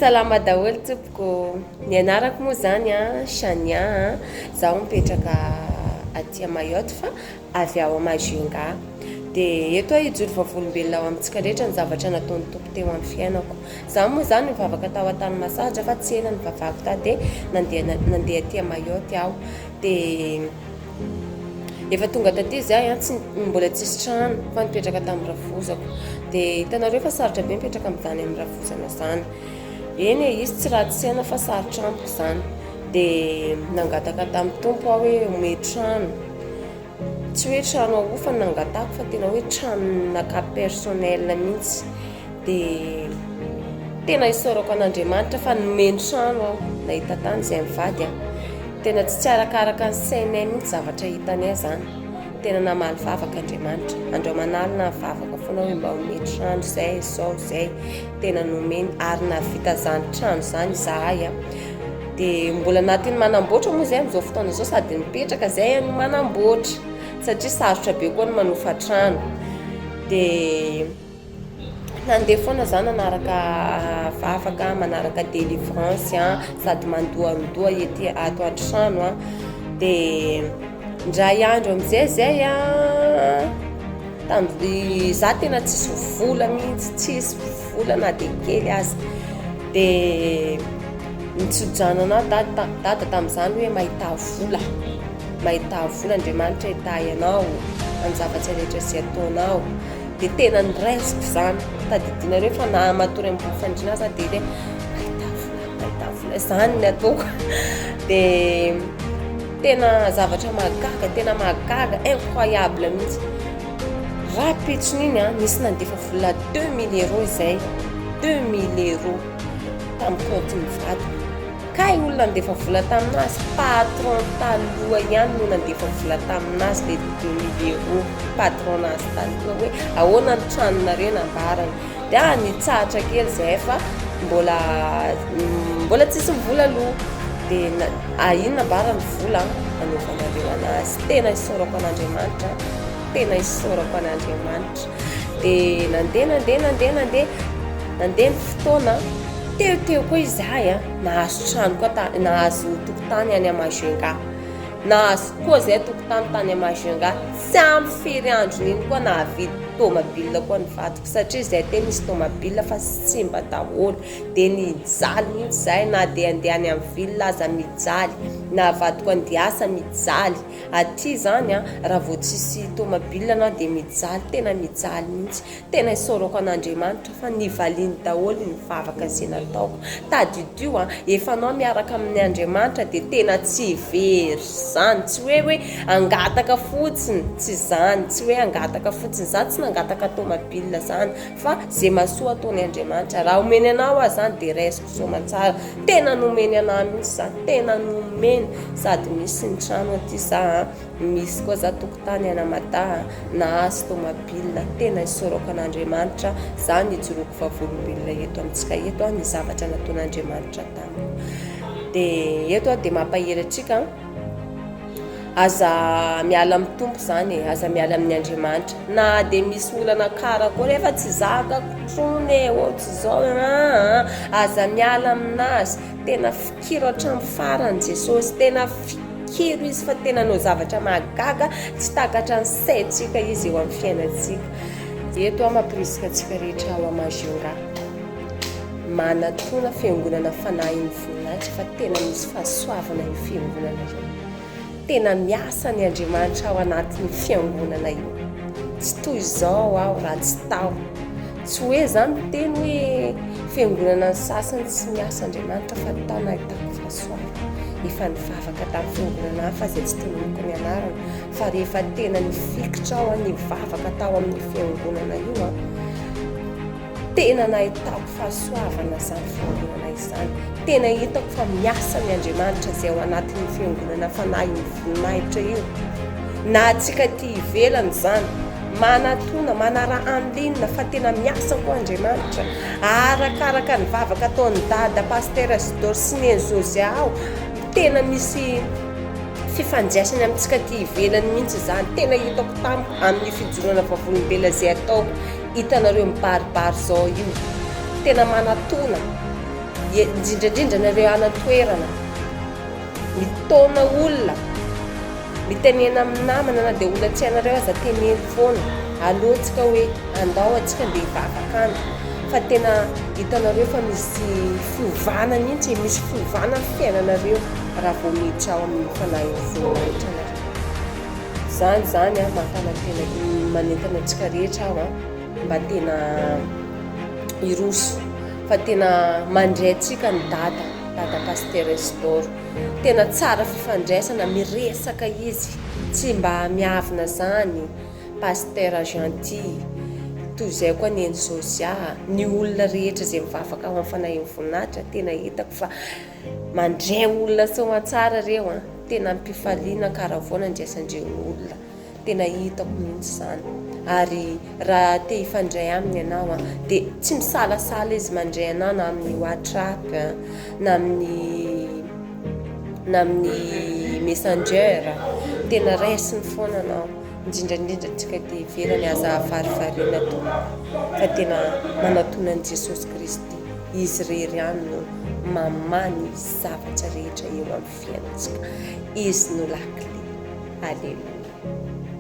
Salama daholo tompoko. Ny anarako moa zany a Shania a, zaho mipetraka aty Mayotte fa avy ao Majunga. Dia eto aho hijoro vavolombelona ho amintsika rehetra ny zavatra nataon'ny Tompo teo amin'ny fiainako. Zaho moa zany nivavaka tao Antanimasaja fa tsy ela nivavahako tao dia nandeha nandeha aty Mayotte aho. Dia efa tonga taty izahay an, tsy mbola tsisy trano fa nipetraka tamin'ny rafozako. Dia hitanareo fa sarotra be mipetraka amin'izany amin'ny rafozana izany. Eny e, izy tsy ratsy saina fa sarotra amiko izany. Dia nangataka tamin'ny Tompo aho hoe omeo trano. Tsy hoe trano ahofa no nangatahako fa tena hoe tranon'nakahy personnel mihitsy. Dia tena isaorako an'Andriamanitra fa nomeny trano aho, nahita tany izahay mivady an. Tena tsy tsy arakaraka ny sainay mihitsy zavatra hitanay izany. Tena namaly vavaka Andriamanitra. Andro aman'alina nivavaka foana hoe mba omeo trano izay, izao, izay. Tena nomeny ary nahavita izany trano izany izahay an. Dia mbola anatin'ny manamboatra moa izay amin'izao fotoana izao sady mipetraka izay no manamboatra satria sarotra be koa ny manofa trano. Dia Nandeha foana za nanaraka vavaka, manaraka délivrance an, sady mandohandoha ety ato an-trano an, de indray andro amizay zay an, tamin'ny za tena tsisy vola mihitsy, tsisy vola na de kely aza, de nitsodrano anah dada dada tamin'izany hoe mahità vola, mahità vola Andriamanitra hitahy anao amin'ny zavatra rehetra izay ataonao. Dia tena noraisiko izany. Tadidinareo fa na matory ambony fandriana aza dia hoe mahita vola, mahita vola, izany ny ataoko. Dia tena zavatra mahagaga, tena mahagaga, incroyable mihitsy. Rahampitson'iny an, nisy nandefa vola 2000 euros izay, 2000 euros tamin'ny kaontin'ny vadiko. Kay olona nandefa vola taminazy, patron taloha ihany no nandefa vola taminazy le 2000 euros, patron nazy taloha hoe ahoana ny tranonareo nambarany. De ah nitsahatra kely zahay fa mbola mbola tsisy vola aloha. De ah inona ambara ny vola anaovanareo anazy. Tena isaorako an'Andriamanitra, tena isaorako an'Andriamanitra. De nandeha nandeha nandeha nandeha nandeha ny fotoana. Teo teo koa izahay an, nahazo trano koa ta, nahazo tokotany any Majunga. Nahazo koa zahay tokotany tany Majunga. Tsy ampy firy andron'iny koa nahavidy tomobile koa ny vadiko satria izahay teo nisy tomobile fa simba daholo. Dia nijaly mihitsy izahay na dia handeha any amin'ny ville aza mijaly, na vadiko handeha hiasa mijaly. Aty izany an, raha vao tsisy tomobile anao dia mijaly, tena mijaly mihitsy. Tena isaorako an'Andriamanitra fa nivaliany daholo ny vavaka izay nataoko. Tadidio an, efa anao miaraka amin'ny Andriamanitra dia tena tsy very izany. Tsy hoe hoe hangataka fotsiny, tsy izany, tsy hoe hangataka fotsiny. Za tsy nangataka tomobile izany fa izay mahasoa ataony Andriamanitra. Raha omeny anao aho izany dia raisiko soamantsara. Tena nomeny anah mihitsy izany, tena nomeny. Sady misy ny trano aty za an. Misy koa za tokotany any Mada a, nahazo tomabile, tena isaorako an'Andriamanitra, za nijoroako vavolombelona eto amintsika eto a, ny zavatra nataon'Andriamanitra tamiko. De eto aho de mampahery antsika, aza miala amin'ny Tompo zany e, aza miala amin'ny Andriamanitra, na de misy olana karakory efa tsy zakako tsony e, ohatr'izao aa, aza miala aminazy, tena fikiro hatramin'ny farany Jesosy, tena fikiro Izy fa tena hanao zavatra mahagaga tsy takatra ny saintsika Izy eo amin'ny fiainantsika. Eto aho mampirisika antsika rehetra ao Majunga, manatona fiangonana fanahin'ny voninahitra fa tena misy fahasoavana io fiangonana io. Tena miasa ny Andriamanitra ao anatin'io fiangonana io. Tsy toy izao aho raha tsy tao. Tsy hoe za miteny hoe fiangonana ny sasany tsy miasa Andriamanitra fa tao nahitako fahasoavana. Efa nivavaka tamin'ny fiangonana hafa izay tsy tononiko ny anarana fa rehefa tena nifikitra aho nivavaka tao amin'io fiangonana io an, Tena nahitako fahasoavana izany fiangonana izany. Tena hitako fa miasa ny Andriamanitra izay ao anatin'io fiangonana fanahin'ny voninahitra io. Na antsika aty ivelany izany, manatona, manaraha en ligne fa tena miasa koa Andriamanitra. Arakaraka ny vavaka ataon'i Dada, Pasitera Zidor sy Neny José aho, tena misy fifandraisany amintsika aty ivelany mihitsy izany. Tena hitako tamiko amin'ny fijoroana vavolombelona izay ataoko. Hitanareo mibaribary zao io. Tena manatona. Indrindra indrindra nareo any an-toerana, mitaona olona, mitenena amin'ny namana na dia olona tsy hainareo aza teneno foana, aleo tsika hoe andao antsika ndeha hivavaka any fa tena hitanareo fa misy fiovana mihitsy e, misy fiovana ny fiainanareo raha vao miditra ao amin'ny fanahin'ny voninahitra nareo. Zany zany an, mampanantena manentana antsika rehetra aho an, mba tena hiroso fa tena mandray antsika ny dada, dada Pasteur Isidore. Tena tsara fifandraisana, miresaka izy, tsy mba miavona zany, Pasteur gentil, toy izay koa neny Zosia, ny olona rehetra izay mivavaka ao amin'ny fanahin'ny voninahitra tena hitako fa mandray olona soamantsara reo an, tena am-pifaliana an-karavoana andraisan-dreo olona, tena hitako mihitsy izany, ary raha te hifandray aminy ianao an, dia tsy misalasala izy mandray anao na amin'ny WhatsApp na amin'ny na amin'ny messenger, tena raisiny foana anao. Indrindra indrindra antsika ety ivelany aza varivarina tompoko fa tena manatona an'i Jesosy Kristy, Izy irery ihany no mamaha ny zavatra rehetra eo amin'ny fiainantsika, Izy no lakile. Aleloia.